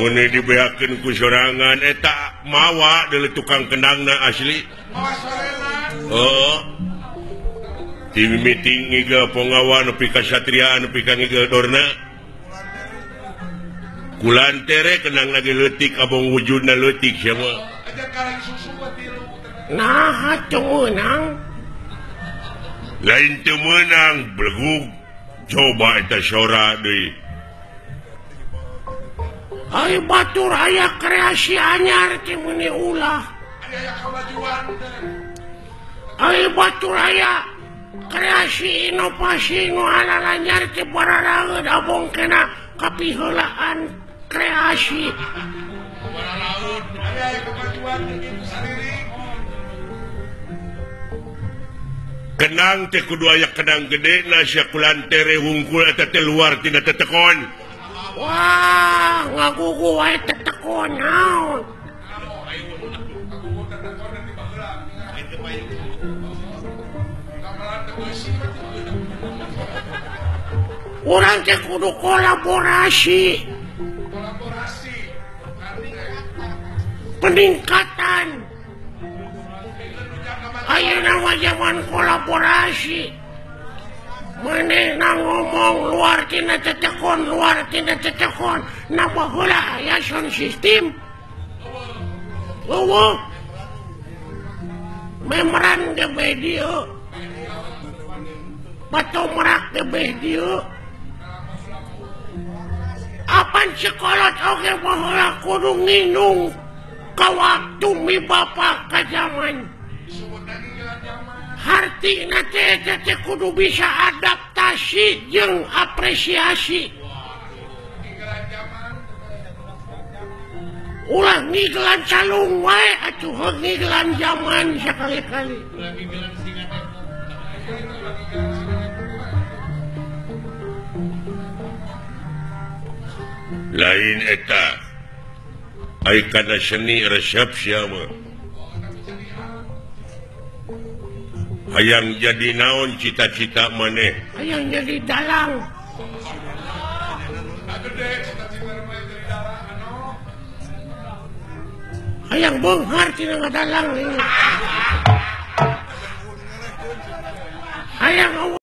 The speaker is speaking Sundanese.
Mun dibeakeun ku sorangan eta mawa deuleu tukang kendangna asli. Oh. Ti meeting ngigel pongawa nepi ka satria nepi ka ngigel dorna. Kulantere kendang lagi leutik abong wujudna leutik sia mah. Nah, teu meunang. Lain teu meunang belegug. Coba eta sora deui. Ari batur aya kreasi anyar teh meuni ulah. Ari batur aya kreasi inovasi nu anyar teh bararaeud abong kena kapiheulaan kreasi. Kenang teh kudu aya kenang gede na sia kulantere hungkul eta teh luar tina tetekon. Wah, ngagugu wae tetekon naon. Urang teh kudu kolaborasi. Peningkatan. Ayeuna mah zaman kolaborasi. Manehna ngomong luar tina tetekon, luar tina tetekon. Na baheula aya sound system. Eueuh. Memeran ge beh dieu. Batomrak ge beh dieu. Apan sekolot oge baheula kudu nginung ka waktu mi bapa ka zaman. Hartina teh teh kudu bisa adaptasi jeung apresiasi. Ulah ngigelan calung wae atuh heug ngigelan zaman sakali-kali. Lain eta ai kana seni resep sia mah. Hayang jadi naon cita-cita maneh? Hayang jadi dalang. Hayang beunghar tina ngadalang. Hayang